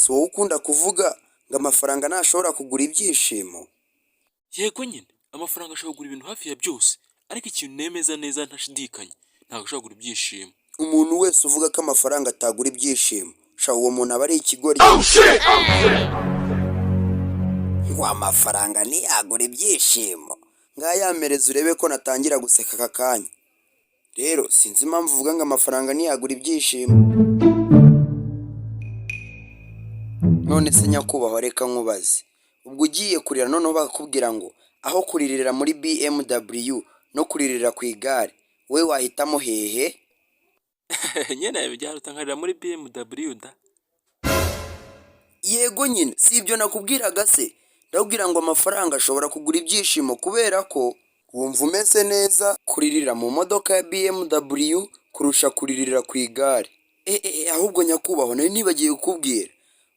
Si wowe ukunda kuvuga ngo amafaranga ntashobora kugura ibyishimo? Yego nyine, amafaranga ashobora kugura ibintu hafi ya byose, ariko ikintu nemeza neza ntashidikanya, ntabwo ashobora kugura ibyishimo. Umuntu wese uvuga ko amafaranga atagura ibyishimo, sha, uwo muntu aba ari ikigoryi. Ngo amafaranga ntiyagura ibyishimo? Ngayamereza urebe ko natangira guseka aka kanya. Rero sinzi impamvu uvuga ngo amafaranga ntiyagura ibyishimo. None se nyakubahwa, reka nkubaze, ubwo ugiye kurira noneho bakakubwira ngo aho kuririra muri BMW no kuririra ku igare, wowe wahitamo hehe? Nyine byaruta nkarira muri BMW da. Yego nyine, si ibyo nakubwiraga se? Ndakubwira ngo amafaranga ashobora kugura ibyishimo kubera ko wumva umeze neza kuririra mu modoka ya BMW kurusha kuririra ku igare. Ahubwo nyakubahwa, nari nibagiwe kukubwira,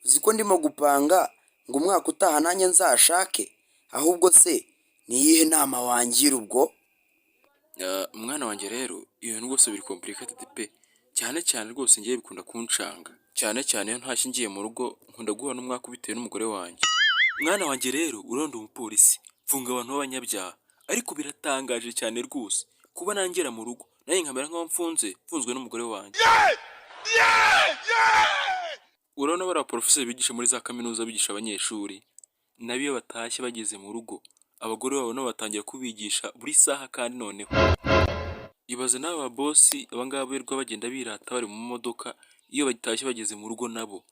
uzi ko ndimo gupanga ngo umwaka utaha nanjye nzashake? Ahubwo se ni iyihe nama wangira ubwo? Mwana wanjye, rero ibintu rwose biri complicated pe, cyane cyane rwose ngiye bikunda kuncanga, cyane cyane iyo ntashye ngiye mu rugo, nkunda guhura n'umwaku bitewe n'umugore wanjye. Mwana wanjye rero, uronda umupolisi mfunga abantu b'abanyabyaha, ariko biratangaje cyane rwose kuba nangera mu rugo nanjye nkamera nk'aho mfunzwe n'umugore wanjye. Urabona bariya porofeseri bigisha muri za kaminuza, bigisha abanyeshuri, nabo iyo batashye bageze mu rugo, abagore babo nabo batangira kubigisha buri saha. Kandi noneho ibaze n'aba babosi, abangaba birirwa bagenda birata bari mu modoka, iyo batashye bageze mu rugo nabo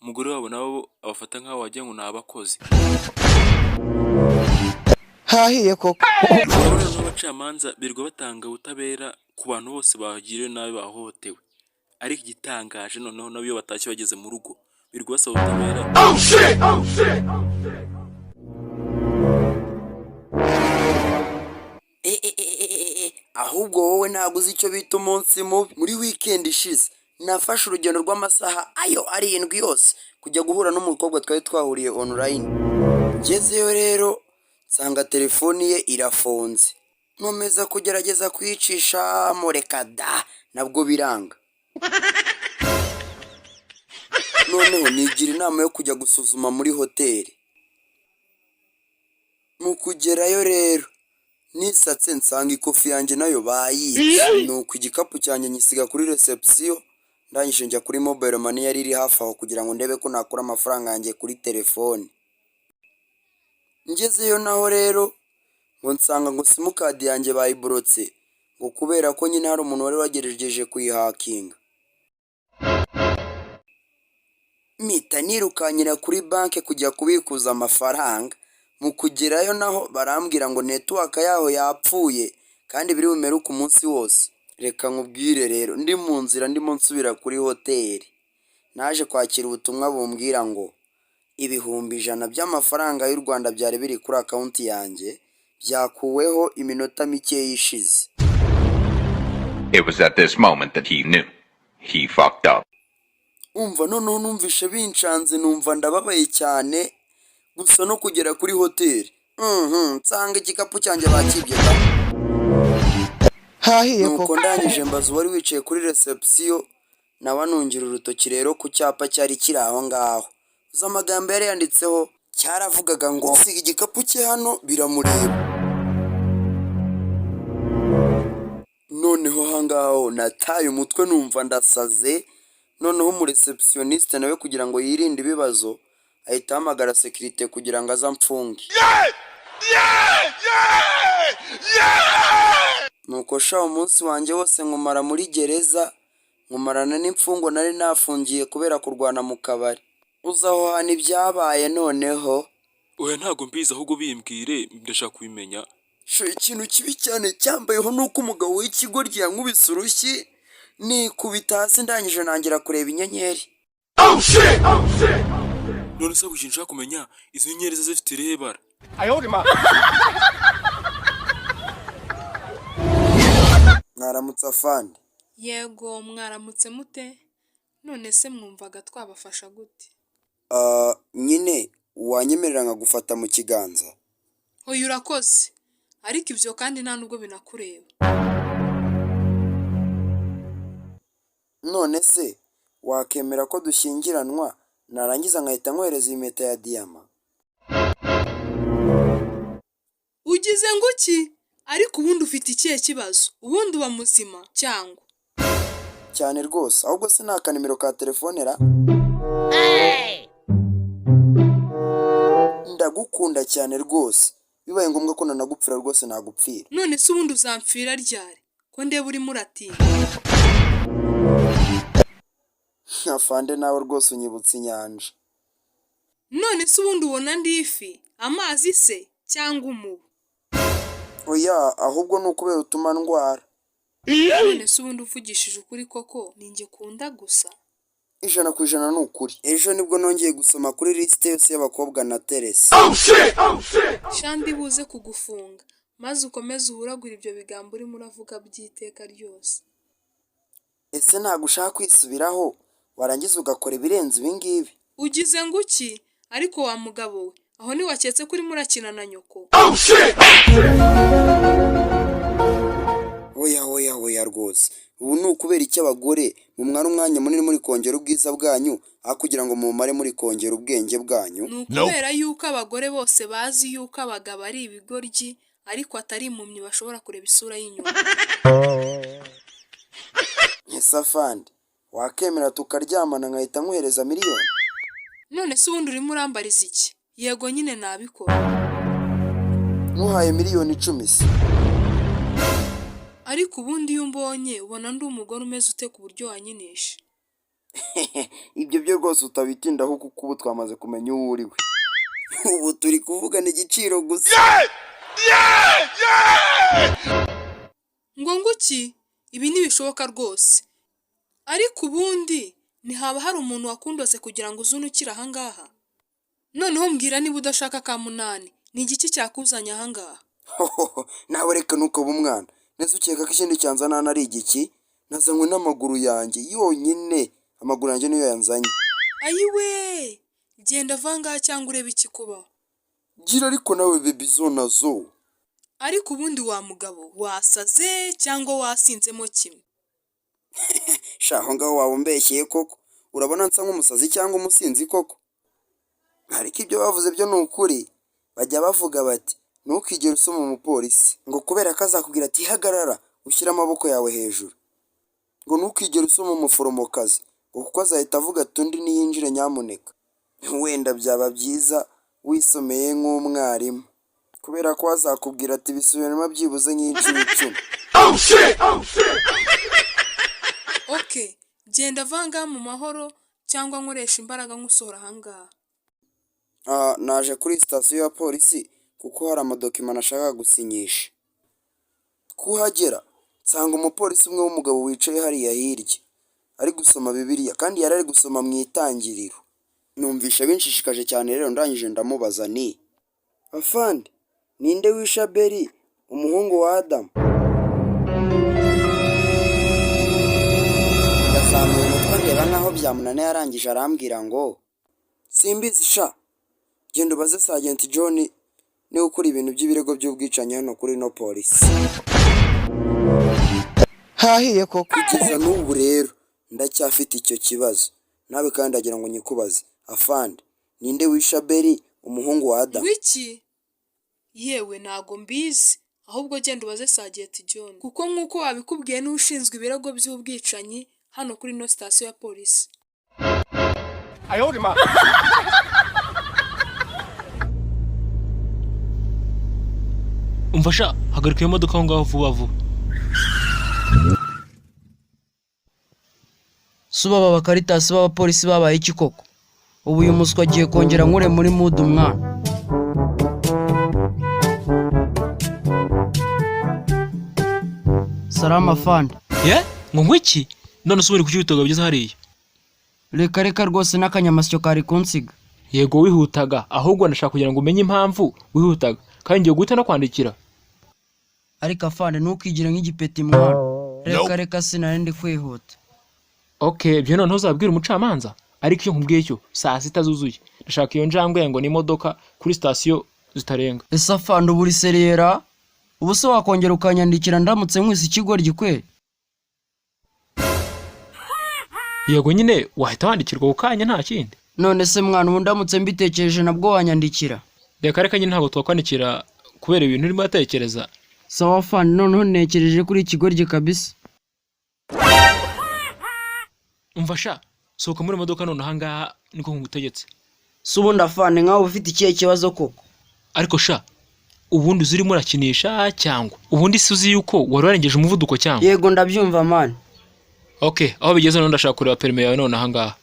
umugore wabo nabo abafata nk'aho wagira ngo ni abakozi. Hahiye koko! Urabona n'abacamanza birirwa batanga ubutabera ku bantu bose bagiriwe nabi, bahohotewe, ariko igitangaje noneho nabo iyo batashye bageze mu rugo birirwa basaba ubutabera. Ahubwo wowe ntabwo uzi icyo bita umunsi mubi. Muri weekend ishize nafashe urugendo rw'amasaha ayo 7 yose kujya guhura n'umukobwa twari twahuriye online. Ngezeyo rero nsanga telefoni ye irafunze, nkomeza kugerageza kuyicisha, reka da, nabwo biranga. Noneho nigira inama yo kujya gusuzuma muri hoteli. Mu kugerayo rero nisatse nsanga ikofi yanjye nayo bayibye, nuko igikapu cyanjye nyisiga kuri reception, ndangije njya kuri mobile money yari iri hafi aho kugira ngo ndebe ko nakura amafaranga yanjye kuri telefoni. Ngezeyo naho rero ngo nsanga ngo simukadi yanjye bayiborotse, ngo kubera ko nyine hari umuntu wari wagerageje kuyihakinga. Mpita nirukankira kuri banki kujya kubikuza amafaranga. Mu kugerayo naho barambwira ngo network yaho yapfuye kandi biri bumeruke umunsi wose. Reka nkubwire rero, ndi mu nzira ndimo nsubira kuri hoteli, naje kwakira ubutumwa bumbwira ngo 100,000 by'amafaranga y'u Rwanda byari biri kuri account yanjye byakuweho iminota mikeya ishize. It was at this moment that he knew. He fucked up. Umva, noneho numvishe bincanze, numva ndababaye cyane. Gusa no kugera kuri hoteli, nsanga igikapu cyanjye bakibye da. Hahiye Nuko koko! ndangije mbaza uwari wicaye kuri reception, nawe anungira urutoki rero ku cyapa cyari kiri aho ngaho. Uzi amagambo yari yanditseho? Cyaravugaga ngo usiga igikapu cye hano biramureba. Noneho aha ngaho nataye umutwe, numva ndasaze. Noneho umureceptioniste nawe kugira ngo yirinde ibibazo ahita ahamagara sécurité kugira ngo aze amfunge. Nuko sha, umunsi wanjye wose nkumara muri gereza, nkumarana n'imfungwa nari nafungiye kubera kurwana mu kabari. Uzi aho hantu ibyabaye noneho? Oya, ntabwo mbizi, ahubwo bimbwire, ndashaka kubimenya. Sha, ikintu kibi cyane cyambayeho ni uko umugabo w'ikigoryi yankubise urushyi nikubita hasi, ndangije nangira kureba inyenyeri. None se ikintu nshaka kumenya, izo nyenyeri zo zifite irihe bara? Mwaramutse afande. Yego, mwaramutse mute? None se mwumvaga twabafasha gute? Ah, nyine wanyemerera nkagufata mu kiganza? Oya, urakoze, ariko ibyo kandi nta nubwo binakureba. None se wakemera ko dushyingiranwa Narangiza nkahita nkohereza iyi mpeta ya diyama. Ugize ngo iki? Ariko ubundi ufite ikihe kibazo? Ubundi uba muzima cyangwa? Cyane rwose. Ahubwo se ni akanimero ka telefone ra? Ndagukunda cyane rwose, bibaye ngombwa ko nanagupfira rwose nagupfira. None se ubundi uzampfira ryari? Ko ndeba urimo uratinda. Afande, nawe rwose unyibutsa inyanja. None se ubundi ubona ndi ifi, amazi se cyangwa umubu? Oya, ahubwo ni ukubera utuma ndwara. None se ubundi uvugishije ukuri koko ni njye ukunda gusa? 100% ni ukuri. Ejo nibwo nongeye gusoma kuri lisite yose y'abakobwa na Teresi. Shandi, buze kugufunga maze ukomeze uhuragure ibyo bigambo urimo uravuga by'iteka ryose. Ese ntabwo ushaka kwisubiraho, warangiza ugakora ibirenze ibi ngibi? Ugize ngo iki? Ariko wa mugabo we, aho ntiwaketse ko urimo urakina na nyoko? Oya oya oya rwose, ubu ni ukubera iki abagore mumara umwanya munini muri kongera ubwiza bwanyu aho kugira ngo mumare muri kongera ubwenge bwanyu? Ni ukubera yuko abagore bose bazi yuko abagabo ari ibigoryi, ariko atari impumyi bashobora kureba isura y'inyuma. Ese afande, wakemera tukaryamana nkahita nkohereza miliyoni? None se ubundi urimo urambariza iki? Yego nyine nabikora. Nkuhaye miliyoni 10 se? Ariko ubundi iyo umbonye ubona ndi umugore umeze ute ku buryo wanyinisha? Ibyo byo rwose utabitindaho kuko ubu twamaze kumenya uwo uri we. Ubu turi kuvugana igiciro gusa. Ngo nguki? Ibi ntibishoboka rwose. Ariko ubundi ntihaba hari umuntu wakundoze kugira ngo uzunukire ahangaha? Noneho mbwira niba udashaka ka munani, ni igiki cyakuzanye ahangaha? Hohoho, nawe reka ntukabe umwana. Nese ukeka ko ikindi cyanzana hano ari igiki? Nazanywe n'amaguru yanjye yonyine, amaguru yanjye niyo yanzanye. Ayiwe! Genda va ahangaha cyangwa urebe ikikubaho. Gira ariko nawe baby zo nazo. Ariko ubundi wa mugabo wasaze cyangwa wasinzemo kimwe? Sha, aho ngaho waba umbeshyeye koko. Urabona nsa nk'umusazi cyangwa umusinzi koko? Ariko ibyo bavuze byo ni ukuri. Bajya bavuga bati ntukigere usoma umupolisi ngo kubera ko azakubwira ati hagarara ushyire amaboko yawe hejuru. Ngo ntukigere usoma umuforomokazi ngo kuko azahita avuga ati undi niyinjire nyamuneka. Wenda byaba byiza wisomeye nk'umwarimu kubera ko azakubwira ati bisubiremo byibuze nk'inshuro 10. Ok, genda va ahangaha mu mahoro cyangwa nkoresha imbaraga nkusohora ahangaha. Ah, naje kuri sitasiyo ya polisi kuko hari amadokima nashakaga gusinyisha. Kuhagera nsanga umupolisi umwe w'umugabo wicaye hariya hirya ari gusoma Bibiliya, kandi yari ari gusoma mu Itangiriro. Numvishe binshishikaje cyane rero, ndangije ndamubaza ni: "Afande, ninde wishe Abeli umuhungu wa Adamu?" Yazamuye umutwe ndeba nkaho byamunaniye, arangije arambwira ngo: "Simbizi sha, genda ubaze Sergeant John, niwe ukora ibintu by'ibirego by'ubwicanyi hano kuri ino polisi." Hahiye koko. Kugeza n'ubu rero ndacyafite icyo kibazo. Nawe kandi ndagira ngo nyikubaze: afande, ninde wishe Abeli umuhungu wa Adamu? Wiki? Yewe, ntago mbizi. Ahubwo genda ubaze Sergeant John, kuko nk'uko wabikubwiye niwe ushinzwe ibirego by'ubwicanyi hano kuri ino sitasiyo ya polisi. Umva sha, hagarika iyo modoka aho ngaho vuba vuba. Suba aba bakaritasi b'abapolisi babaye iki koko? Ubu uyu muswa agiye kongera nkure muri mudu mwana. Salama afande. Ye, ngo ngwiki? None se ubundi kuki witoga bigeze hariya? Reka reka rwose, n'akanyamasyo kari kunsiga. Yego wihutaga, ahubwo ndashaka kugira ngo umenye impamvu wihutaga, kandi ngiye guhita nakwandikira. Ariko afande, ntukigire nk'igipeti mwana. Reka reka, sinari ndi kwihuta. Ok, ibyo noneho uzabwira umucamanza. Ariko iyo nkubwiye cyo, saa sita zuzuye ndashaka iyo njangwe ngo ni imodoka kuri sitasiyo zitarenga. Ese afande, ubu uri seriyera? Ubu se wakongera ukanyandikira ndamutse nkwise ikigoryi kweli? Yego nyine, wahita wandikirwa ako kanya, nta kindi. None se mwana, ubu ndamutse mbitekereje nabwo wanyandikira? Reka reka nyine, ntabwo twakwandikira kubera ibintu urimo uratekereza. Sawa fani, noneho ntekereje kuri ikigoryi kabisa. Umva sha, sohoka muri modoka none ahangaha, niko nkugutegetse. Si ubundi afande, nkawe ufite ikihe kibazo koko? Ariko sha, ubundi uzi urimo urakinisha cyangwa ubundi si uzi yuko wari warengeje umuvuduko cyangwa? Yego, ndabyumva man. Okay, aho bigeze none ndashaka kureba perime yawe none ahangaha.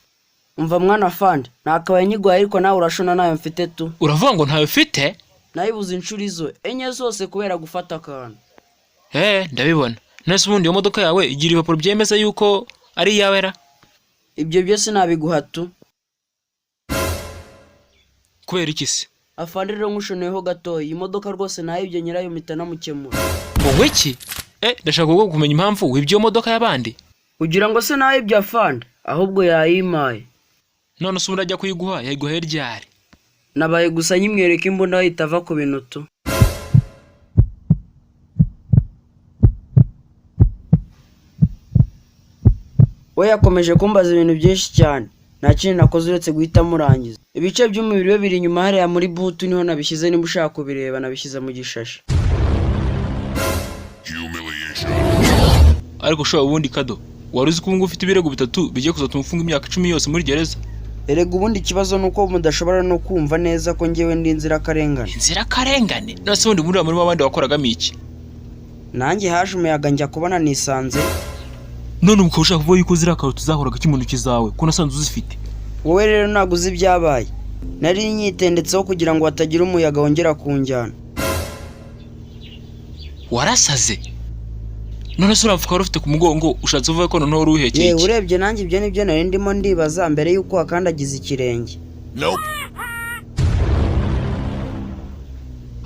Umva mwana afande, nakabaye nyiguhaye ariko nawe urashona, nayo mfite tu. Uravuga ngo ntayo ufite? Nayibuze inshuro izo enye zose kubera gufata akantu. Eh, ndabibona. None se ubundi iyo modoka yawe igira ibipapuro byemeza yuko ari iyawe ra? Ibyo byose nabiguha tu. Kubera iki se? Afande rero, nkushoneyeho gatoya, iyi modoka rwose nayibye, nyirayo mpita namukemura. Wowe iki? Eh, ndashaka ubwo kumenya impamvu wibye iyo modoka y'abandi. Ugira ngo se nayibye afande? Ahubwo yayimpaye. None se ubundi ajya kuyiguha yayiguhaye ryari? Nabaye gusa nyimwereka imbunda ahita ava ku bintu tu. We yakomeje kumbaza ibintu byinshi cyane, nta kindi nakoze uretse guhita murangiza. Ibice by'umubiri we biri inyuma hariya muri boot, niho nabishyize, niba ushaka kubireba nabishyize mu gishashi. Ariko ushobora ubundi kado wari uzi ko ubu ngubu ufite ibirego bitatu bigiye kuzatuma ufunga imyaka 10 yose muri gereza? Erega ubundi ikibazo ni uko mudashobora no kumva neza ko njyewe ndi inzirakarengane. Inzirakarengane? None se ubundi muri uriya murima w'abandi wakoragamo iki? Nanjye haje umuyaga njya kubona nisanze. None ubu ukaba ushaka kuvuga yuko ziriya karoti zahoraga mu ntoki zawe ko nasanze uzifite? Wowe rero ntabwo uzi ibyabaye, nari nyitendetseho kugira ngo hatagira umuyaga wongera kunjyana. Warasaze. None se uriya mufuka wari ufite ku mugongo ushatse uvuga ko noneho wari uhekeye Yewe, iki? urebye nanjye ibyo nibyo nari ndimo ndibaza mbere y'uko wakandagiza ikirenge.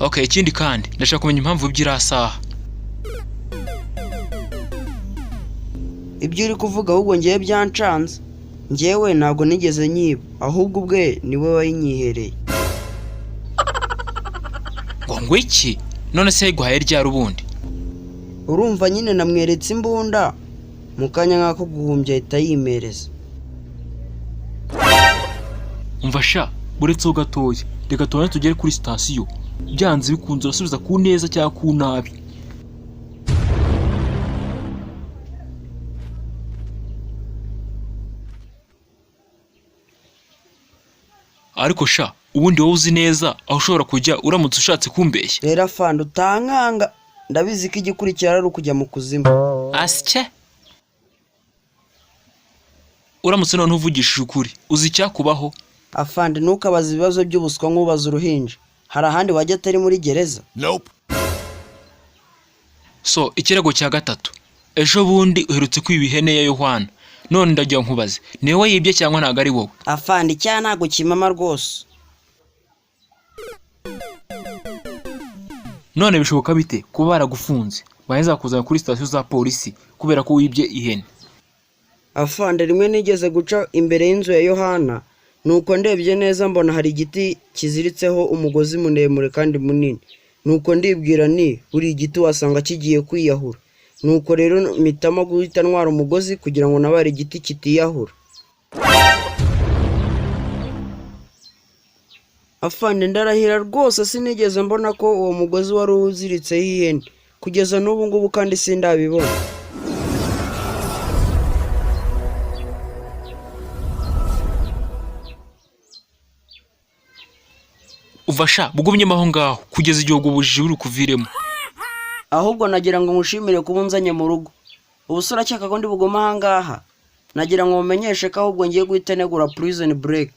Okay, ikindi kandi ndashaka kumenya impamvu wibye iriya saha. Ibyo uri kuvuga ahubwo ngewe byancanze. Ngewe ntabwo nigeze nyiba, ahubwo ubwe niwe wayinyihereye. Ngo iki? None se yayiguhaye ryari ubundi? Urumva nyine namweretse imbunda, mu kanya nk'ako guhumbya ahita yimereza. Umva sha, uretseho gatoya, reka tubanze tugere kuri sitasiyo. Byanze bikunze urasubiza ku neza cyangwa ku nabi. Ariko sha, ubundi wowe uzi neza aho ushobora kujya uramutse ushatse kumbeshya? Rero afande, utankanga, ndabizi ko igikurikira ari ukujya mu kuzimu. Asye, uramutse noneho uvugishije ukuri uzi icyakubaho? Afande, ntukabaze ibibazo by'ubuswa nk'ubaza uruhinja. Hari ahandi wajya atari muri gereza? So ikirego cya gatatu, ejo bundi uherutse kwiba ihene ya Yohana. None ndagira nkubaze, ni wowe yibye cyangwa ntabwo ari wowe? Afande, icyaha ntabwo kimama rwose. None bishoboka bite kuba baragufunze barangiza bakuzana kuri sitasiyo za polisi kubera ko wibye ihene? Afande, rimwe nigeze guca imbere y'inzu ya Yohana, nuko ndebye neza mbona hari igiti kiziritseho umugozi muremure kandi munini, nuko ndibwira ni buri igiti wasanga kigiye kwiyahura, nuko rero mpitamo guhita ntwara umugozi kugira ngo nabare igiti kitiyahura. Afande, ndarahira rwose sinigeze mbona ko uwo mugozi wari uziritseho ihene kugeza n'ubu ngubu, kandi sindabibona. Umva sha, bugumyemo aho ngaho kugeza igihe ubwo bujiji buri kuviremo. Ahubwo nagira ngo nkushimire kuba unzanye mu rugo. Ubu se urakeka ko ndi bugume aha ngaha? Nagira ngo mumenyeshe ko ahubwo ngiye guhita negura prison break.